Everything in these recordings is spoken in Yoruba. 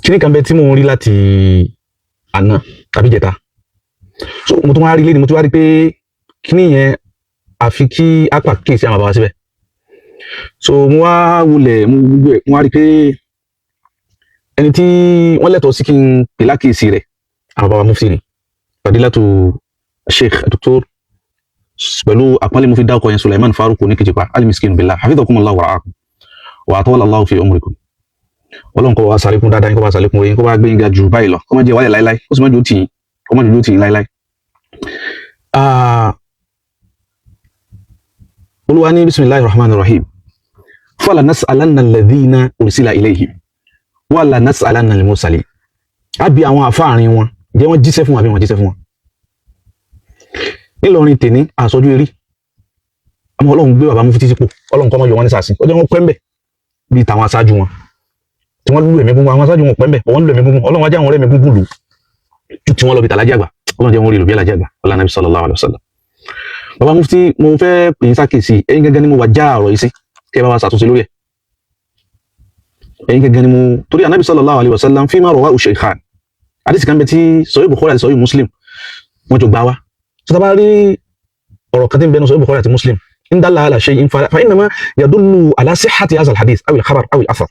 Kíní kan bẹ tí mò ń rí láti àná tàbí jẹta, so mo tún wá rí lẹ́ni, mo tún wá rí pé kíní yẹn àfi kí á pàkíyèsí àwọn bàbá síbẹ̀. So mo wá wulẹ̀, mo gbogbo ẹ̀, mo wá rí pé ẹni tí wọ́n lẹ́tọ̀ọ́ sí kí n pè lákìyèsí rẹ̀, àwọn bàbá mufti ni, Fadilatu Sheikh Doctor, pẹ̀lú àpọ́nlé mo fi dá ọkọ̀ yẹn, Sulaiman Faruku ní Kìjìpá Alimiskin billah, hafidhakumullahu wa ra'akum wa atawala Allahu fi umrikum. Ọlọ́run kó wa sàlékún dáadáa yín, kó wa sàlékún oyin, kó wa gbé yín ga jù báyìí lọ, kó má jẹ́ wálẹ̀ láíláí, kó sì má jù ó tì yín, kó má jù ó tì yín láíláí. Olúwa ní bismillahir rahmanir rahim, fala nas'alanna alladhina ursila ilayhim wala nas'alanna al-mursalin. Á bi àwọn àfáàrin wọn, jẹ́ wọ́n jíṣẹ́ fún wọn àbí wọ́n jíṣẹ́ fún wọn. Nílọrin tèní àsọjú eré àmọ́ Ọlọ́run gbé bàbá mufti sípò, Ọlọ́run kọ́ mọ́ yọ wọ́n ní sàásì, ó jẹ́ wọ́n pẹ́ ń bẹ̀ bíi tàwọn aṣáájú wọn tí wọ́n lù ẹ̀mí gúngún. Àwọn aṣáájú wọn pẹ́ ń bẹ̀, wọ́n lù ẹ̀mí gúngún. Ọlọ́run wájú àwọn ọ̀rẹ́ mi gúngún lù ju tí wọ́n lọ bí tàlájì àgbà. Ọlọ́run jẹ́ wọn rí lù bí alájì àgbà ọlá Nàbí sallallahu alaihi wasallam. Bàbá mufti, mo fẹ́ pè yín sákèsí, ẹ̀yin gẹ́gẹ́ ni mo wà já ọ̀rọ̀ yìí sí, kẹ́ ẹ bá wa ṣàtúnṣe lórí ẹ̀. Ẹ̀yin gẹ́gẹ́ ni mo torí Ànábì sallallahu alaihi wasallam fima rawahu shaykhan, àdìsí kan bẹ tí Sahih Bukhari àti Sahih Muslim wọ́n jọ gbá wa. Tó tá bá rí ọ̀rọ̀ kan tí ń bẹnu Sahih Bukhari àti Muslim in dalla ala shay'in fa innama yadullu ala sihhati hadha al-hadith aw al-khabar aw al-athar,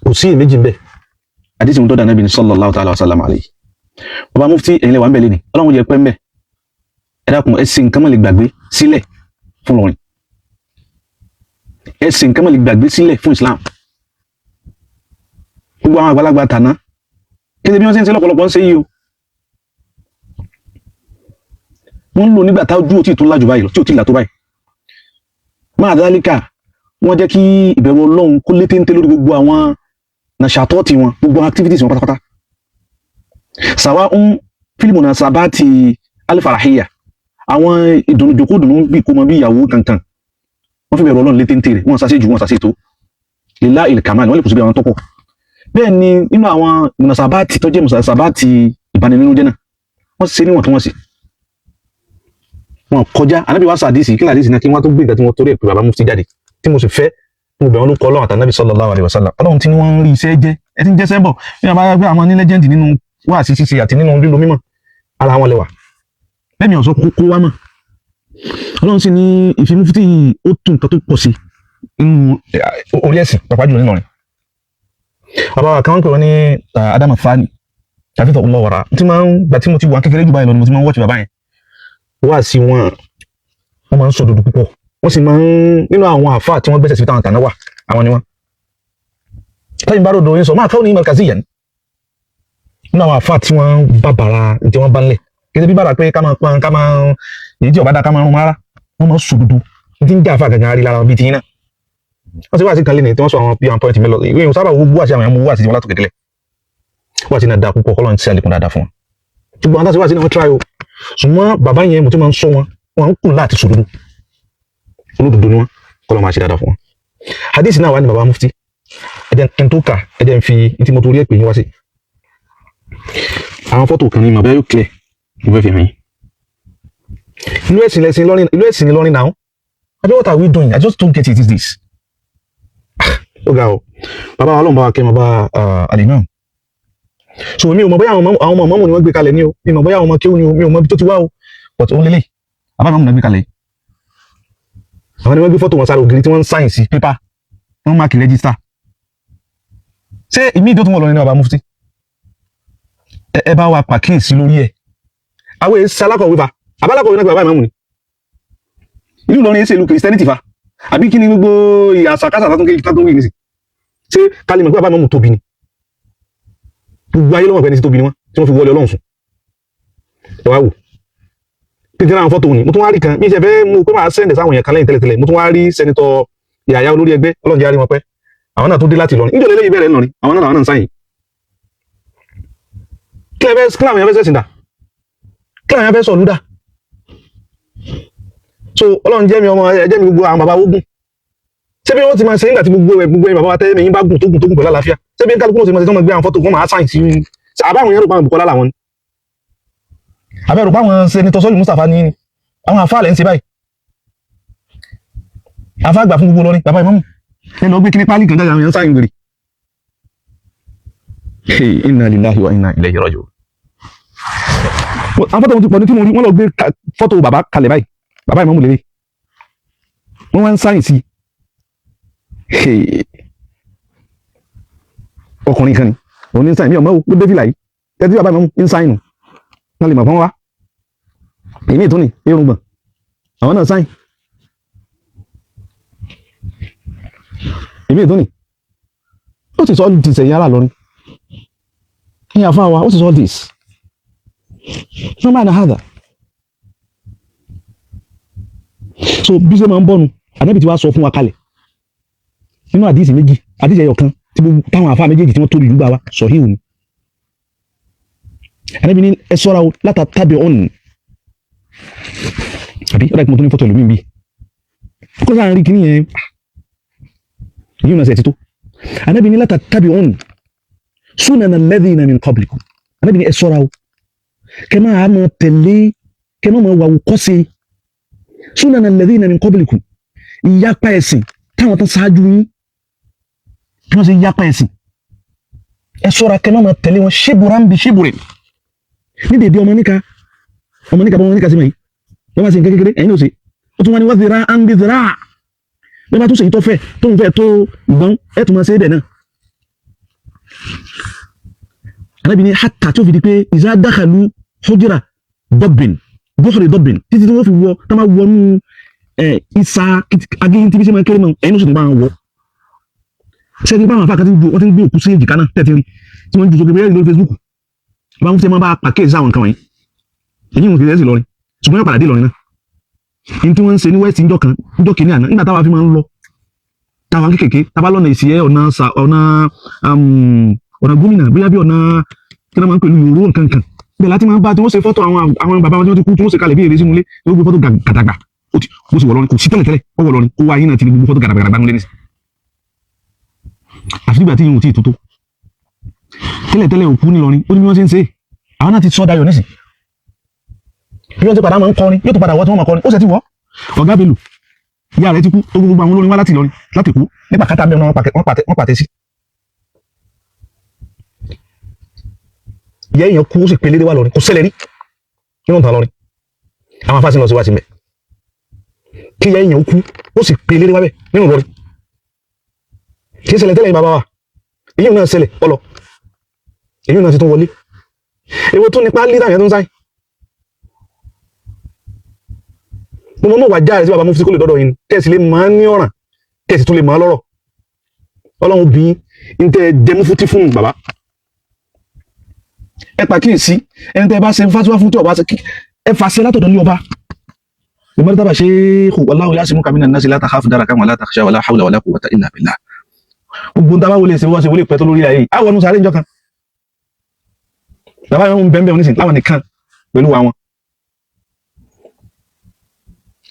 kò sí èméjì ń bẹ. Àdìsí mu tó dà Nábì sallallahu ta'ala wa sallam alayhi. Bàbá mufti, ẹ̀yin lè wà ń bẹ̀ lẹ́ni, Ọlọ́run jẹ́ pẹ́ ń bẹ̀. Ẹ dákun, ẹ sì nǹkan mọ̀ lè gbàgbé sílẹ̀ fún Ìlọrin, ẹ sì nǹkan mọ̀ lè gbàgbé sílẹ̀ fún Islam. Gbogbo àwọn àgbàlagbà tàná, kí ni bí wọ́n ṣe ń ṣe lọ́pọ̀lọpọ̀ ń ṣe yìí o? Wọ́n ń lò nígbà tájú ò tí ì tó lájú báyìí lọ, tí ò tí ì là tó báyìí. Máa dálíkà, wọ́n jẹ́ kí ìbẹ̀rù Ọlọ́run kó lé téńté lórí gbogbo àwọn nàṣàtọ́ọ̀tì wọn, gbogbo àwọn activities wọn pátápátá. Sàwa ń fílímù náà sàbáàtì alifarahiyya, àwọn ìdùnnú jòkó dùnnú bí kò mọ bí ìyàwó kankan, wọ́n fi bẹ̀rù Ọlọ́run lé téńté rẹ̀, wọ́n ṣàṣe jù, wọ́n ṣàṣe tó lílá ìlkàmáì, wọ́n lè kù síbi àwọn tó pọ̀. Bẹ́ẹ̀ ni nínú àwọn mùnàsàbáàtì tó jẹ́ mùnàsàbáàtì ìbaninínújẹ́ náà, wọ́n ṣe níwọ̀ntúnwọ̀nsì, wọn kọjá. Ànábì wa sàdísì kí làdísì náà kí wọ́n tó gbé nǹkan tí wọ́n torí ẹ̀ pé bàbá mufti jáde, tí mo sì fẹ́ mo bẹ̀ wọ́n ló kọ́ Ọlọ́run àtànábì sallallahu alaihi wasallam. Ọlọ́run tí wọ́n ń rí iṣẹ́ jẹ́, ẹ ti ń jẹ́sẹ́ bọ̀ bí wọ́n bá gbé àwọn ní legend nínú wáàsí ṣíṣe àti nínú lílo mímọ̀ ara wọn lẹ́wà lẹ́mi ọ̀sọ́ kókó wá mọ̀. Ọlọ́run sì ní ìfi mufti yìí, ó tún nǹkan tó pọ̀ sí nínú orí ẹ̀sìn, pàápàá jùlọ nínú rẹ̀. Bàbá wa kan wọ́n pè wọ́n ní Adama Fani tàbí tọ́ lọ́wọ́ra tí máa ń gbà tí mo ti wà kékeré jù báyìí lọ ni mo ti máa ń watch bàbá yẹn. Wá sí wọn, wọ́n máa ń sọ dòdò púpọ̀, wọ́n sì máa ń nínú àwọn àfáà tí wọ́n gbẹ́sẹ̀ sí táwọn tàná wà, àwọn ni wọ́n táyìn bá ròdò yín sọ máa káwọn ní markazi yẹn nínú àwọn àfáà tí wọ́n bá bàrà tí wọ́n bá ń lẹ̀ kí bí bàrà pé ká máa pọn, ká máa èyí tí ọ̀bá dá, ká máa rún mara. Wọ́n máa ń sọ dòdò ní tí ń jẹ́ àfáà gangan rí lára wọn bíi tiyín náà. Wọ́n ti wá sí kan lé ní tí wọ́n sọ àwọn bí àwọn point mélòó ìwé ìwọ̀n sábà wú àti àwọn èèyàn mú wá sí wọn látòkè délẹ̀. Wá sí náà dáa púpọ̀, kọ́lọ́n ti àlékún dáadáa fún wọn. Ṣùgbọ́n àwọn táwọn wá sí náà, wọ́n try o. Ṣùgbọ́n bàbá yẹn, mo ti máa ń sọ wọn, wọn ń kùn láti sòdodo, olódodo ni wọn, kọ́lọ́n máa ṣe dáadáa fún wọn. Hadith náà wà ní bàbá mufti, ẹ jẹ́ kí n tó kà, ẹ jẹ́ n fi ní tí mo torí ẹ̀ pè yín wá sí. Àwọn fọ́tò kan ní màá bẹ́ẹ̀ yóò clear, mo fẹ́ fi hàn yín. Ìlú ẹ̀sìn lẹ́sìn lọ́rin, ìlú ẹ̀sìn ni lọ́rin now. I what are we doing? I just don't get it these days. Ó ga o. Bàbá wa, Ọlọ́run bá wa kẹ́ bàbá alimam. So mi ò mọ̀ bóyá àwọn ọmọ mọ́mù ni wọ́n gbé kalẹ̀ ní o, mi ò mọ̀ bóyá àwọn ọmọ kéwù ni o, mi ò mọ̀ ibi tó ti wá o, but òun lélẹ̀, bàbá mọ́mù náà gbé kalẹ̀. Àwọn ni wọ́n gbé fọ́tò wọn sára ògiri tí wọ́n ń sign sí paper, wọ́n mark register. Ṣé ìmí ìdó tó wọ̀ lọ nínú bàbá mufti? Ẹ bá wa pàkíyèsí lórí ẹ̀. Àwọn èsì alákọ̀wé fa àbálákọ̀wé náà gbé bàbá ìmáàmù ni. Ìlú Ìlọrin ṣe ìlú Christianity fa, àbí kí ni gbogbo àṣàkáṣà tó tún wí nísì? Ṣé kálí mọ̀ pé bàbá ìmáàmù tóbi ni? Gbogbo ayé lọ́wọ́ pé ẹni tí tóbi ni wọ́n, tí wọ́n fi wọlé Ọlọ́run sùn. Ẹ wá wò títí náà fọ́tò ni. Mo tún wá rí kan mi ṣe fẹ́ mú pé máa send sáwọn èèyàn kan lẹ́yìn tẹ́lẹ̀tẹ́lẹ̀. Mo tún wá rí Senator Yàyà olórí ẹgbẹ́, Ọlọ́run jẹ́ àrí wọn pẹ́. Àwọn náà tó dé láti Ìlọrin níjọ́ lélẹ́yìí bẹ̀rẹ̀ Ìlọrin, àwọn náà làwọn náà ń sáyìn. Kí ẹ fẹ́ kí làwọn èèyàn fẹ́ sẹ̀sìn dà? Kí làwọn èèyàn fẹ́ sọ̀lú dà? So Ọlọ́run jẹ́ mi ọmọ ẹ jẹ́ mi gbogbo àwọn bàbá ogun, ṣé bí wọ́n ti máa ṣe nígbà tí gbogbo ẹ gbogbo ẹ bàbá wa tẹ́lẹ̀ mi yín bá gùn tó gùn tó gùn pẹ̀lú àlàáfíà? Ṣé bí kálukú náà ti máa ṣe tí wọ́n máa gbé àwọn fọ́tò, wọ́n máa sáyìn sí àbáwọn èèyàn rò pé àwọn Bùkọ́lá làwọn ni, àbẹ̀rù pé àwọn Senator Sọ́lì Mustapha ní àwọn àfáà lẹ́ ń ṣe báyìí? Àfáà gbà fún gbogbo lọ́rin, bàbá ìmọ̀mù ẹ lọ gbé kíní pálí kan jáde, àwọn èèyàn sáyìn wèrè. Hey, inna lillahi wa inna ilayhi raji'un. Àwọn fọ́tò wọn ti pọ̀ ní tí mo rí, wọ́n lọ gbé fọ́tò bàbá kalẹ̀ báyìí, bàbá ìmọ̀mù lélẹ̀, wọ́n wá ń sáyìn sí i. Ọkùnrin kan ni òun ní ń sáyìn, mi ò mọ̀ o, ló dé fìlà yìí tẹ́tí bàbá ìmọ̀mù ń sáyìn nù, wọ́n lè mọ̀ fún wa. Èmi ìtúni irùngbọ̀n, àwọn náà sáyìn. Èmi ìtúni ó ti sọ ọ́ dìsẹ̀ yàrá lọ́rin ní àfa wa. What is all this? No matter how that. So bí ṣe máa ń bọ́nu, ànábì tí wàá sọ fún wa kalẹ̀ nínú àdìsí méjì, àdìsí ẹyọ kan tí gbogbo táwọn àfa méjèèjì tí wọ́n tóbi jù gbà wá sọ̀híhù ni. Ànábì ní ẹ sọ́ra o látà tábì ọ̀nù àbí ọ̀dà ìpínlẹ̀ tó ní fọ́tò ẹlòmíì bí kó sáà ń rí kíní yẹn yìí náà ṣe ti tó. Ànábì ní látà tábì ọ̀nù sunana alladhina min qablikum. Ànábì ní ẹ sọ́ra o, kẹ máa máa tẹ̀lé, kẹ máa máa wàwù kọ́sí sunana alladhina min qablikum, ìyapa ẹ̀sìn táwọn tó ṣáájú yín bí wọ́n ṣe yapa ẹ̀sìn, ẹ sọ́ra kẹ máa máa tẹ̀lé wọn ṣíbùrán bí ṣíbùrìn ní dèdè ọmọ níka ọmọ níka bọ́ ọmọ níka sí mi yìí wọ́n bá ṣe nǹkan kékeré ẹ̀yin ló ṣe, ó tún wá ní wọ́n zira án bí zira bí wọ́n bá tún ṣe yìí tó fẹ́ tó ń fẹ́ tó ìgbọ́n ẹ̀ tún máa ṣe é bẹ̀ náà. Ànábì ní hátà tí ó fi di pé ìzá dákàlù hujra dọ́bìn bófòrè dọ́bìn títí tí wọ́n fi wọ tá máa wọnú ẹ̀ ìsà agéyìn tí bí ṣe máa kéré mọ́ ẹ̀yin ló sì tún bá wọn wọ. Ṣé báwọn afáàkà ti ń ju wọ́n ti ń gbé òkú sí èjìká náà tẹ́tí rí tí wọ́n ń ju sókè bẹ́ẹ̀ lórí Facebook, báwọn fi máa bá pàkíyèsí àwọn nǹkan wọ̀nyí, èyí wọn kì í ṣe lọrin ṣùgbọ́n yóò padà dé lọrin náà. Ní tí wọ́n ń ṣe ní west njọ́ kan njọ́ kìíní àná nígbà táwa fi máa ń lọ táwa kékèké táwa lọ́nà ìsìyẹ́ ọ̀nà ọ̀nà ọ̀nà gómìnà bóyá bí ọ̀nà kí wọ́n máa ń pè ní yòró nǹkan kan bẹ́ẹ̀ láti máa ń bá tí wọ́n ṣe fọ́tò àwọn bàbá wọn tí wọ́n ti kú tí wọ́n ṣe kalẹ̀ bí èrè sínú ilé tí wọ́n gbé fọ́tò gàdàgbà ó ti bó ṣe wọ̀ lọ́rin kò sí tẹ́lẹ̀ tẹ́lẹ̀ ó wọ̀ lọ́rin kó wá yín náà ti ní gbogbo fọ́tò gàdàgbà nílé nísì àfi nígbà tí yìí ò tí ì tó tó tẹ́lẹ̀ tẹ́lẹ̀ òkú nílọrin ó ní bí wọ́n ṣe ń ṣe àwọn náà ti sọ dayọ̀ nísì bí wọ́n ti padà máa ń kọrin yóò tó padà wọ́ tí wọ́n máa kọrin ó ṣe ti wọ́ ọ̀gá Bello ìyá rẹ̀ ti kú ó gbogbo àwọn olórin wá láti Ìlọrin láti kú nípa kátà bẹ́ẹ̀ wọ́n pàtẹ sí. Ìyá èèyàn kú ó sì pelére wà lọrin kò ṣẹlẹ̀ rí nínú ìtàn lọrin àwọn afáàsì lọ sí wá sí mẹ́ kí ìyá èèyàn kú ó sì pelére wá bẹ́ẹ̀ nínú Ìlọrin kì í ṣẹlẹ̀ tẹ́lẹ̀ yìí bàbá wa èyí náà ṣẹlẹ̀ ọlọ èyí náà ti tún wọlé èwo tún nípa lídà yẹn tó ń sáyìn. Mo mọ̀ wá jáde sí bàbá mufti kó lè dọ́dọ̀ yín kẹ́sì lè máa ní ọ̀ràn kẹ́sì tún lè máa lọ́rọ̀ ọlọ́run bí n tẹ́ jẹ mufti fún bàbá ẹ pàkíyèsí ẹni tẹ́ bá ṣe fatuwa fún tí ọba ṣe ẹ fàṣẹ látọ̀dọ̀ ní ọba ìmọ̀lẹ́ tábà ṣe wallahu yasimuka minan nasi la takhafu darakan wala takhsha wala hawla wala quwwata illa billah gbogbo nta bá wọlé ṣe wọ́n ṣe wọlé pẹ́ tó lórí ayé yìí àwọn ọ̀nù sàárè ìjọ kan bàbá yẹn ń bẹ́ẹ̀ bẹ́ẹ̀ oníṣìí láwọn nìkan pẹ̀lú àwọn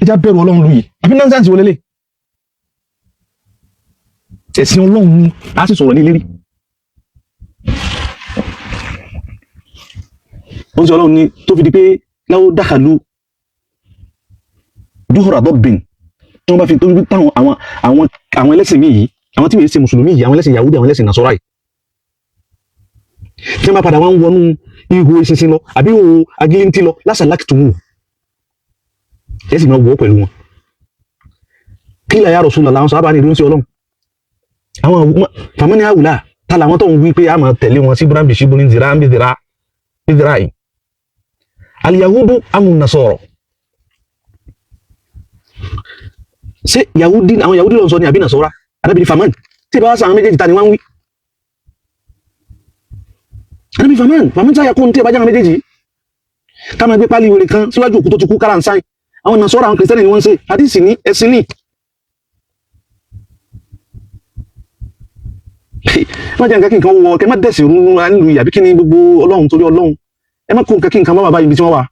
ẹja bẹ̀rù ọlọ́run lóye àbí nonsense wọlé lè ẹ̀sìn ọlọ́run ni a sì sọ̀rọ̀ ní lérí ó ń sọ ọlọ́run ni tó fi di pé láwọ́ dákàlù dúhùrà dọ́bìn tí wọ́n bá fi tó fi táwọn àwọn ẹlẹ́sìn míì yìí àwọn tí wọ́n ṣe mùsùlùmí yìí àwọn ẹlẹ́sìn Yahudi àwọn ẹlẹ́sìn Nasara yìí tí wọ́n bá padà wá ń wọnú ihò ìsinsin lọ àbí ihò agilintí lọ lásàlákì tó wù ẹ sì máa wọ̀ pẹ̀lú wọn. Kí la ya Rasulullah làwọn sábà ní ìdúró sí ọlọ́run àwọn fàmílì àwùlà ta làwọn tó ń wí pé a máa tẹ̀lé wọn sí búránbì sí búrán zira bí zira bí zira yìí aliyahudu amu nasọrọ ṣé yahudi àwọn yahudi ló ń sọ ní àbí nasọra anábìrì faman tí ìbá sọ àwọn méjèèjì ta ni wọ́n ń wí anábìrì faman faman sáyà kún tí ìbá jẹ́ àwọn méjèèjì ká máa gbé pálí wèrè kan síwájú òkú tó ti kú kára ń sáyìn àwọn nasọ́ra àwọn kìrìsìtẹ́nì ni wọ́n ń ṣe àdìsí ní ẹ̀sìn ní. Má jẹ́ nǹkan kí nǹkan wọ kẹ́ má dẹ̀sìn rú nílùú yìí àbí kí ni gbogbo ọlọ́run torí ọlọ́run ẹ má kó nǹkan kí nǹkan má bàbá ibi tí wọ́n wà.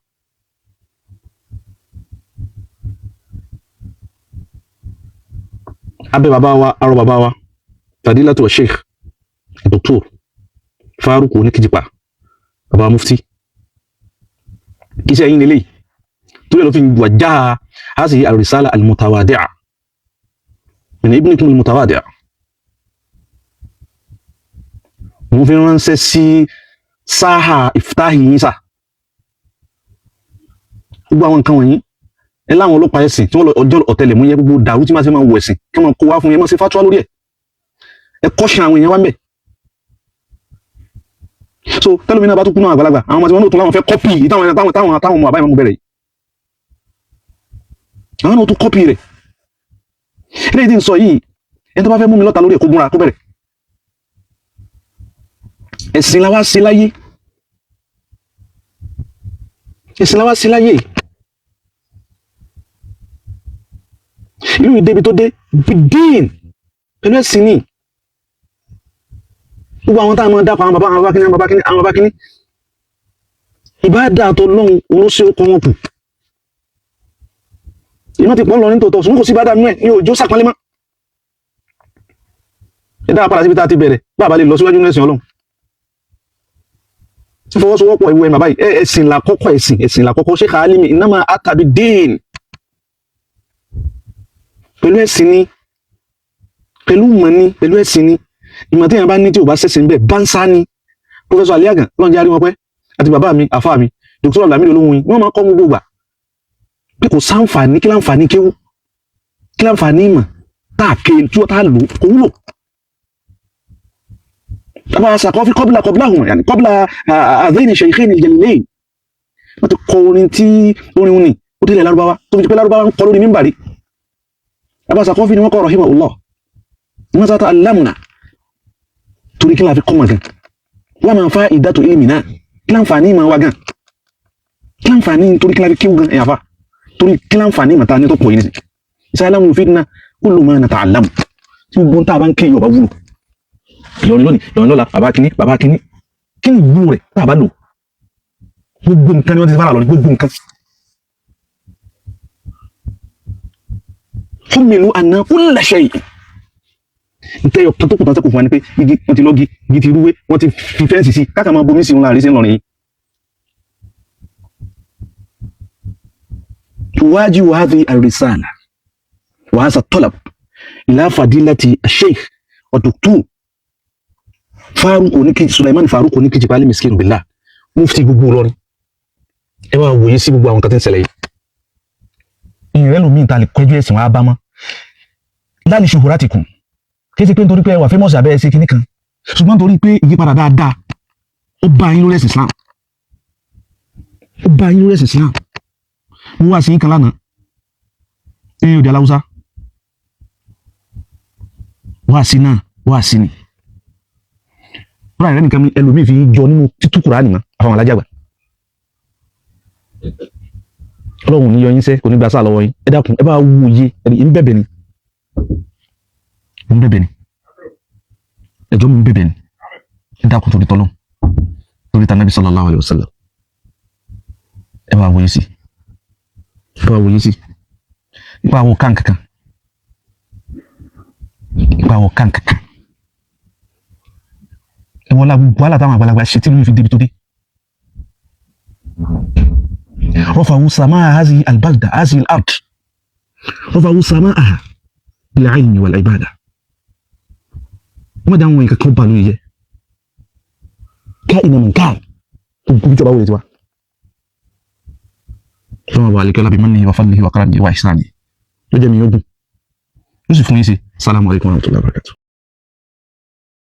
Abẹ́ bàbá wa arọ bàbá wa Fadilatu Sheikh Dr. Faruku Oníkìjìpá bàbá mufti iṣẹ́ yín lélẹ́yìí torí ẹ̀ ló fi wàjá هذه الرسالة المتواضعة من ابنكم المتواضع. Mo fi ránṣẹ́ sí sáhà ìftáhì yín sà. Gbogbo àwọn nǹkan wọ̀nyí, ẹ láwọn ọlọ́pàá ẹ̀sìn tí wọ́n lọ ọjọ́ ọ̀tẹlẹ̀múyẹ́, gbogbo dàrú tí máa ṣe máa wọ ẹ̀sìn kí wọ́n kó wá fún yẹn, máa ṣe fatuwa lórí ẹ̀. Ẹ kọ́ṣin àwọn èèyàn wá ń bẹ̀. So tẹ́lómi náà bá tún kú náà, àgbàlagbà àwọn ọmọ tí wọ́n náà tún láwọn fẹ́ copy táwọn táwọn táwọn táwọn ọmọ àbáyé mú bẹ̀rẹ̀ yìí, àwọn náà tún copy rẹ̀. Eléyìí tí ń sọ yìí, ẹni tó bá fẹ́ mú mi lọ́ta lórí ẹ̀, kó múra kó bẹ̀rẹ̀. Ẹ̀sìn la wá sí láyé, ẹ̀sìn la wá sí láyé. Ìlú yìí débi tó dé bìdín pẹ̀lú ẹ̀sìn ni. Gbogbo àwọn táwọn máa dákọ̀, àwọn bàbá, àwọn bàbá kíní, àwọn bàbá kíní, àwọn bàbá kíní, ìbáàdà tó lọ́hùn òun ló ṣe ó kọ́ wọn kù. Iná ti pọ̀ ń lọ ní tòótọ́, ṣùgbọ́n kò sí ìbáàdà nú ẹ̀ ní òjò sàpọ́nlé mọ́. Ẹ dáa padà síbi tá a ti bẹ̀rẹ̀. Bàbá lè lọ síwájú ní ẹ̀sìn Ọlọ́run tí fọwọ́sowọ́pọ̀ ìwé bàbá yìí. Ẹ̀sìn làkọ́kọ́, ẹ̀sìn, ẹ̀sìn làkọ́kọ́. Ṣé kàálímì iná máa àtàbí dín pẹ̀lú ẹ̀sìn ni, pẹ̀lú ìmọ̀ ni, pẹ̀lú ẹ̀sìn ni. Ìmọ̀ tí èèyàn bá ní tí ò bá ṣẹ̀sìn bẹ́ẹ̀ bánsá ni. Professor Aliagan lọ́n jẹ́ àrí wọn pẹ́, àti bàbá mi, àfáà mi, Dr. Lamidi Olóhùn yìí, wọ́n máa ń kọ́ gbogbo gbà pé kò sáǹfààní. Kí láǹfààní kéwú? Kí láǹfààní ìmọ̀ tá a ké tí wọ́n tá a lò kò wúlò? Tàbá sàkọ́fí kọ́bílà kọ́bílà hùn yàní kọ́bílà àdéhìn ṣèyíkìn ìjẹ̀lẹ̀, wọ́n ti kọ orin tí orin òní ó délẹ̀ Lárúbáwá tó fi jẹ́ pé Lárúbáwá ń kọ lórí mímbàrí. Tàbá sàkọ́fí ni wọ́n kọ́ rahimahullah wọ́n sá ta alámùnà. Torí kí la fi kọ́ mọ̀ gan? Wọ́n máa fa ìdátò ilmi náà. Kí láǹfààní ìmọ̀ wa gan? Kí láǹfààní? Torí kí la fi kíw gan ẹ̀yàfà? Torí kí láǹfààní ìmọ̀ ta ní tó pọ̀ yìí nísìnyí? Ìsáyàlámù yufidna kullu ma nata'allamu. Tí gbogbo ń tá a bá ń ké Yorùbá wúlò, Ìlọrin lónìí, Ìlọrin lọ́la, bàbá kínní, bàbá kínní, kí ni ìwúlò rẹ̀ tá a bá lò? Gbogbo nǹkan ni wọ́n ti fara lọ ní gbogbo nǹkan. Humilu anna kulla shay. Ntẹ́ yọ kan tó kù tán sẹ́kù fún wa ni pé igi wọ́n ti lọ́gi, igi ti rúwé, wọ́n ti fi fẹ́ǹsì sí káàkiri, máa bomi sí ńlá àrísí ńlọrin yìí. تواجه هذه الرسالة وهذا الطلب إلى فضيلة الشيخ والدكتور Farouk Oníkejì, Suleiman Farouk Oníkejì Baálé Miskin Billah, mufti gbogbo Ìlọrin. Ẹ máa wòye sí gbogbo àwọn kan tí ń ṣẹlẹ̀ yìí. Ìrìn lómi ta lè kọjú ẹ̀sìn wa bá mọ́ láti ṣòfò láti kùn. Kí ṣe pé nítorí pé ẹ wà famous abẹ́ ẹ ṣe kinní kan, ṣùgbọ́n nítorí pé ìyípadà dáadáa ó bá yín lórí ẹ̀sìn Islam, ó bá yín lórí ẹ̀sìn Islam. Mo wá sí yín kan lánàá ní òde aláwùsá. Wá sí náà, wá sí ni wọ́n rẹ̀ nìkan ẹlòmíì fi jọ nínú títú Kùránì mọ́ àfàwọn alájàgbà. Ọlọ́run ní yọ yín sẹ́, kò ní gba sáà lọ́wọ́ yín. Ẹ dákun, ẹ bá wú òye ẹni ń bẹ̀bẹ̀ ni, ń bẹ̀bẹ̀ ni, ẹjọ́ mi ń bẹ̀bẹ̀ ni. Ẹ dákun, torí tọ́lọ́, torí tànàbí sallallahu alaihi wasallam, ẹ bá wòye sí, ẹ bá wòye sí. Ipa àwọn kan kankan, ipa àwọn kan kankan, ẹ wọ́n la gbogbo wàhálà táwọn àgbàlagbà ṣe tí wọ́n fi débi tó dé. رفعوا سماء هذه البلدة، هذه الأرض، رفعوا سماءها بالعلم والعبادة. Wọ́n dá àwọn nǹkan kan bà lóye jẹ́ káìnà mọ̀nkáì gbogbo ìjọba wọlé tiwa. Lọ́wọ́ wa alẹ́ kí ọlá bí mannihi wa fadlihi wa karamihi wa ihsanihi ló jẹ́ mi yóò dùn, ó sì fún yín sí. Salamu alaykum wa rahmatulahi wa barakatuh.